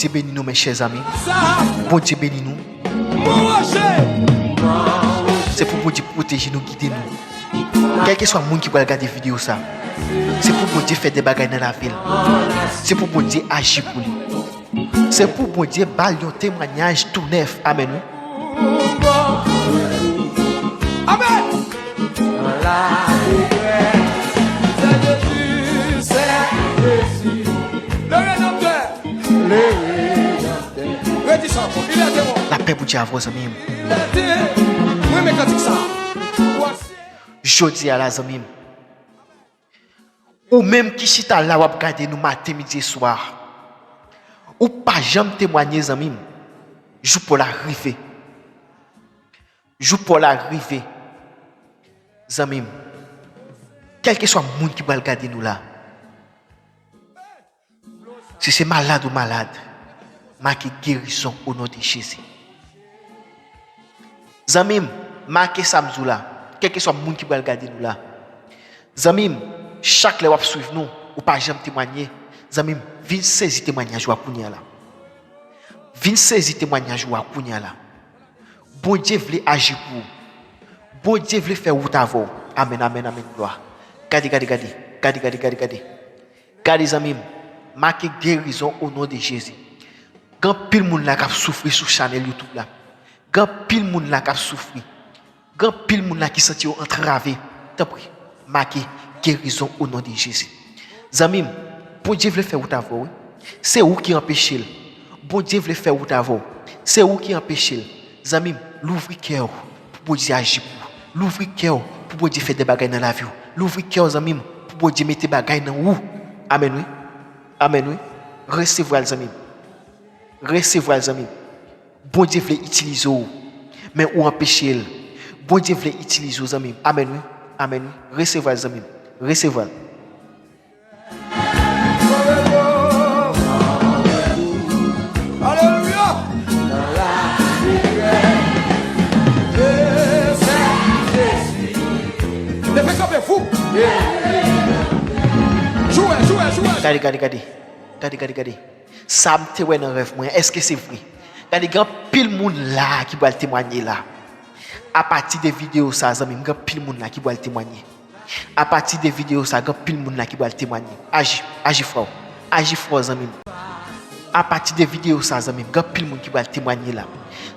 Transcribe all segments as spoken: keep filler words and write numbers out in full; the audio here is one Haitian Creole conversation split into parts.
Bondye beni nou, mes chers amis. Bondye beni nou. Se pou Bondye pwoteje nou, gide nou. Kèlkeswa moun ki pral gade videyo sa, se pou Bondye fè de bagay nan lavi l. Se pou Bondye aji pou li. Se pou Bondye ba l yon temwayaj tou nèf. Amèn, wi. Amèn. Lapè Bondye avè w, zanmi m. Jodi a la, zanmi m, ou menm ki chita la, w ap gade nou maten, midi e swa, ou pa janm temwanye, zanmi m. Jou pa w la rive. Jou pa w la rive, zanmi m. Kèlkeswa moun ki pral gade nou la, si se malad ou malad, make gerizon o non de Jezi. Zanmi m, make sa m di w la, kèlkeswa moun ki pral gade nou la. Zanmi m, chak lè w ap swiv nou, ou pa janm temwanye. Zanmi m, vin sezi temwayaj ou a kounye a la. Vin sezi temwayaj ou a kounye a la. Bondye vle aji pou ou. Bondye vle fè wout avè w. Amèn, amèn, amèn, glwa. Gade, gade, gade. Gade, gade, gade, gade. Gade, zanmi m, make gerizon o non de Jezi. Gen anpil moun la k ap soufri sou chanèl YouTube la. Gen anpil moun la k ap soufri. Gen anpil moun la ki santi yo antrave. Tanpri, make gerizon o non de Jezi. Zanmi m, Bondye vle fè wout avè w, wi. Se ou ki anpeche l. Bondye vle fè wout avè w. Se ou ki anpeche l. Zanmi m, louvri kè w pou Bondye aji pou ou. Louvri kè w pou Bondye fè de bagay nan lavi w. Louvri kè w, zanmi m, pou Bondye mete bagay nan ou. Amèn, wi. Amèn, wi. Resevwa l, zanmi m. Resevwa l, zanmi m. Bondye vle itilize w, men ou anpeche l. Bondye vle itilize w, zanmi m. Amèn, wi. Amèn, wi. Resevwa l, zanmi m. Resevwa l. Alelouya! Leve kanpe, fou! Jwe, jwe, jwe! Gade, gade, gade. Gade, gade, gade. Sa m te wè nan rèv mwen, èske se vre? Gade, gen anpil moun la ki pral temwanye la. Apati de videyo sa, zanmi m, gen anpil moun la ki pral temwanye. Apati de videyo sa, gen anpil moun la ki pral temwanye. Aji, aji frè w. Aji frè w, zanmi m. Apati de videyo sa, zanmi m, gen anpil moun ki pral temwanye la.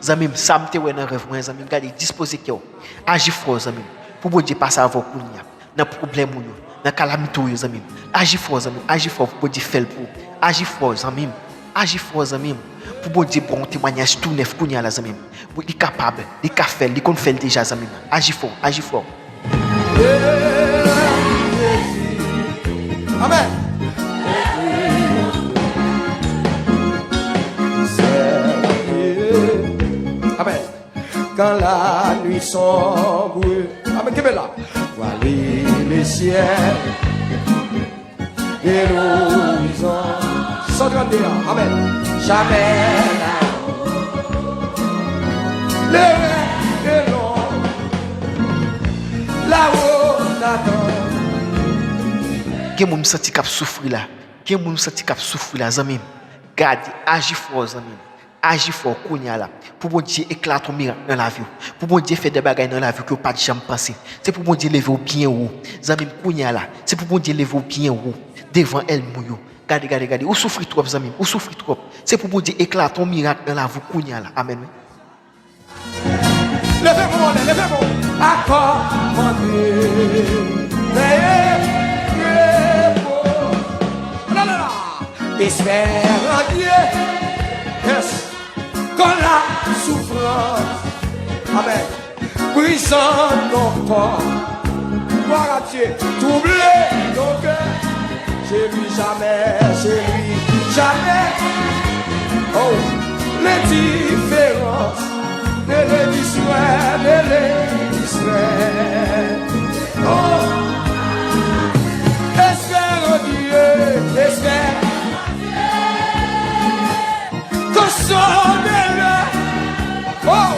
Zanmi m, sa m te wè nan rèv mwen, zanmi m, gade, dispoze kè w. Aji frè w, zanmi m, pou Bondye pase avè w kounye a. Nan pwoblèm ou yo, nan kalamite w yo, zanmi m. Aji fò, zanmi m. Aji fò pou Bondye fè l pou ou. Aji fò, zanmi m. Aji fò, zanmi m. Pou Bondye ba w yon temwayaj tou nèf kounye a la, zanmi m. Li kapab, li ka fè l, li konn fè l deja, zanmi m. Aji fò, aji fò. Amèn. Amèn. Quand la nuit sombre. Amèn, kenbe la. Voile le ciel et l'horizon. San trannde an. Amèn. Jamais la. Le rêve est long. Là-haut t'attend. Gen moun m santi k ap soufri la. Gen moun m santi k ap soufri la, zanmi m. Gade, aji fò, zanmi m. Aji fò kounye a la. Pou Bondye eklate yon mirak nan lavi w. Pou Bondye fè de bagay nan lavi w ke w pa t janm panse. Se pou Bondye leve w byen wo. Zanmi m, kounye a la. Se pou Bondye leve w byen wo. Devan ènmi w yo. Gade, gade, gade. Ou soufri twòp, zanmi m. Ou soufri twòp. Se pou Bondye eklate yon mirak nan lavi w kounye a la. Amèn, wi. Leve men w anlè, leve men w. A kòmande. Veye, repo. La, la, la. Espère en Dieu. Yes. Quand la souffrance. Amèn. Brisant nos corps. Gloire à Dieu. Troubler nos cœurs. Chez lui jamais, chez lui jamais. Oh, l'indifférence ne le distrait, ne le distrait. Oh, espère en Dieu, espère. Consolez-le, oh,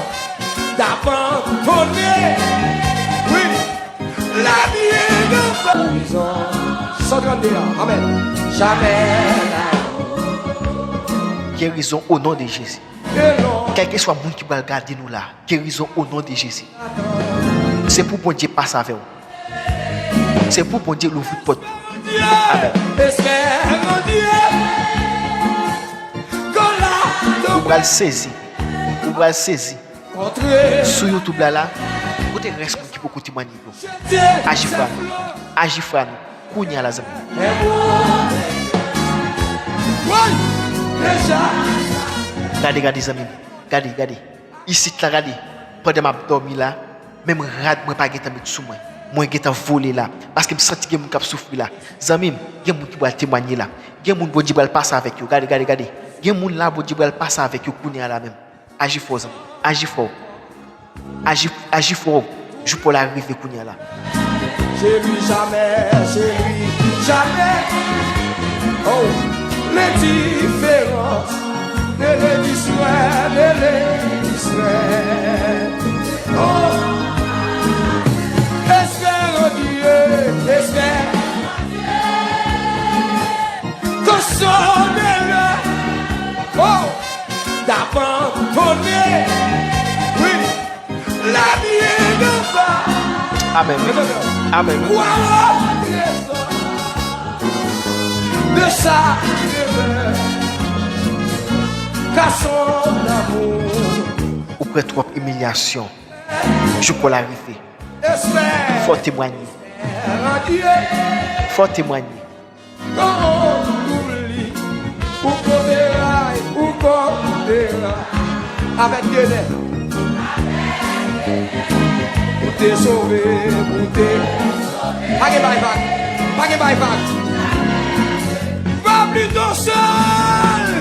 d'abandonner, oui, la vie de horizon. San trannde an, amèn. Jamais la. Gerizon o non de Jezi. Kèlkeswa moun ki pral gade nou la, gerizon o non de Jezi. Se pou Bondye pase avè w. Se pou Bondye louvri pòt pou ou. Amèn. Ou pral sezi. Ou pral sezi. Sou YouTube la la, kote rès moun ki poko temwanye yo? Aji fwa nou. Aji fwa nou. Kounye a la, zanmi. Gade, gade, zanmi m. Gade, gade. Isit la, gade. Pandan m ap dòmi la, menm rad mwen pa gentan met sou mwen. Mwen gentan vole la. Paske m santi gen moun k ap soufri la. Zanmi m, gen moun ki pral temwanye la. Gen moun Bondye pral pase avèk yo. Gade, gade, gade. Gen moun la Bondye pral pase avèk yo kounye a la menm. Aji fò, zanmi. Aji fò. Aji, aji fò. Jou pa w la rive kounye a la. Chérie, jamais, chérie, jamais. Oh, les différences de l'heure du soir, de l'heure du soir. Oh, espère en Dieu, espère. Te sonde lè, oh, t abandone. Wi, la vie d'en bas. Amèn. Amèn. Kwa au trésor de sa demeure, car son amour. Ou pran twòp imilyasyon. Jou pa w la rive. Fò w temwanye. Fò w temwanye. Ou kote ray, ou kote ray. Avèk Dye nèt. Ou te sove, ou te. Pa gen bay vag. Pa gen bay vag. Va plito sèl.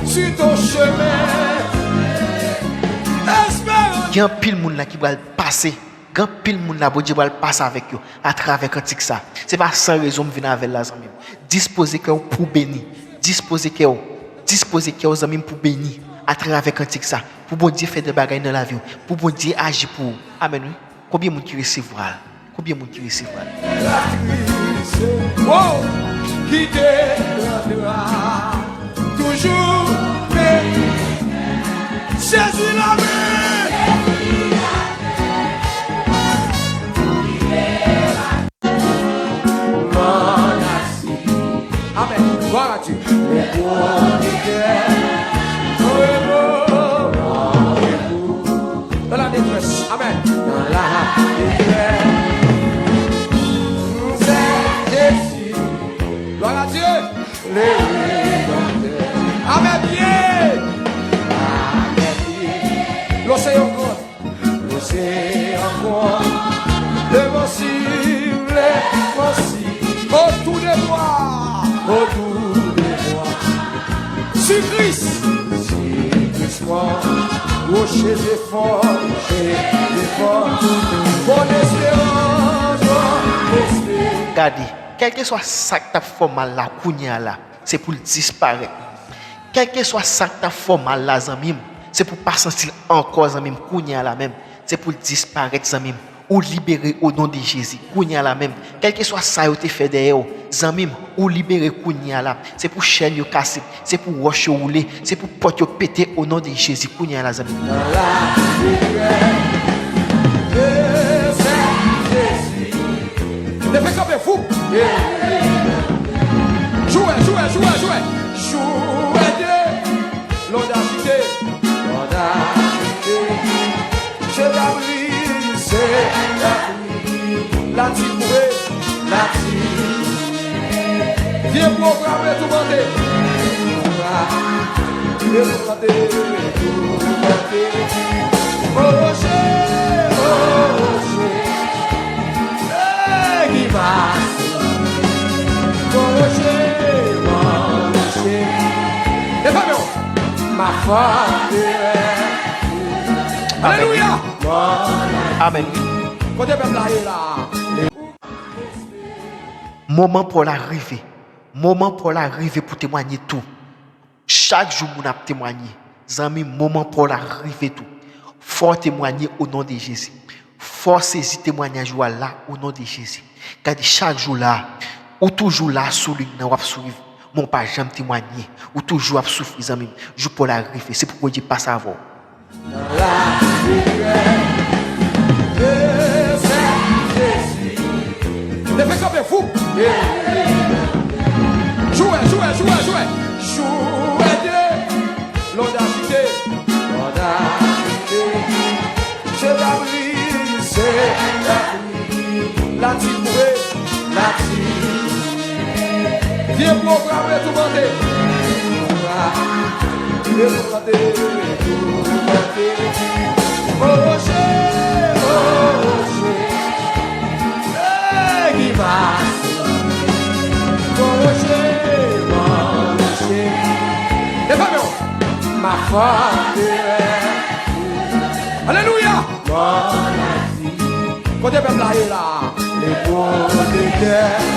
Sur ton chemin. Espérant. Gen anpil moun la ki pral pase. Gen anpil moun la, Bondye pral pase avèk yo atravè kantik sa. Se pa san rezon m vin avè l la, zanmi m. Dispoze kè w pou w beni. Dispoze kè w. Dispoze kè w, zanmi m, pou w beni atravè kantik sa. Pou Bondye fè de bagay nan lavi w. Pou Bondye aji pou ou. Amèn, wi. Konbyen moun ki resevwa l? Konbyen moun ki resevwa l? Oh, qui te rendra toujours, mais Jésus la main. Amen. Gloire à Dieu. Dans la détresse. Amen. Dans la détresse. C'est Jésus. Gloire à Dieu. Le Rédempteur. Amen. Bien. Amen. L'océan grand. L'océan grand. Le vent siffle, vent siffle. Autour de moi. Autour de moi. Sur Christ. Sur Christ, mon rocher défend, rocher défend. Mon espérance, mon espérance. Gade, kèlkeswa sa k t ap fè w mal la, kounye a la, se pou l disparèt. Kèlkeswa sa k t ap fè w mal la, zanmi m, se pou w pa santi l ankò, zanmi m, kounye a la menm. Se pou l disparèt, zanmi m. Ou libere o non de Jezi. Kounye a la menm, kèlkeswa sa yo te fè dèyè w, zanmi m, ou libere kounye a la. Se pou chèn yo kase, se pou wòch yo woule, se pou pòt yo pete o non de Jezi. Kounye a la, zanmi m. Leve kanpe, fou. Jwe, jwe, jwe, jwe. Jwe de. Lòd ajite. Lòd ajite. Se dabri, se dabri. Lati boure, lati. Vye pwograme toumante. Toumante, toumante. Mon rocher, mon rocher. Hey, ki va. Mon rocher, mon rocher. E pa bon. Ma forteresse. Alelouya. Amèn. Kote pèp la ye la? Moman pa w la rive. Moman pa w la rive pou temwanye tou. Chak jou moun ap temwanye. Zanmi m, moman pa w la rive tou. Fò w temwanye o non de Jezi. Fò w sezi temwanyaj ou a la o non de Jezi. Gade chak jou la, ou toujou la sou liy nan, w ap swiv. Men w pa janm temwanye. Ou toujou ap soufri, zanmi m. Jou pa w la rive. Se pou Bondye pase avè w. Leve kanpe, fou. Jouwe, jouwe, jouwe, jouwe. Jouwe de lòd ajite. Lòd ajite. Se dabri, se dabri. Lati koupe, lati. Vye pwogram retoumante. Retoumante, retoumante. Roche, Roche. Hey, Guy Mas. Roche, Roche. E pa non. Ma forteresse. Alelouya. Kote pèp la ye la? Le pwotèktè.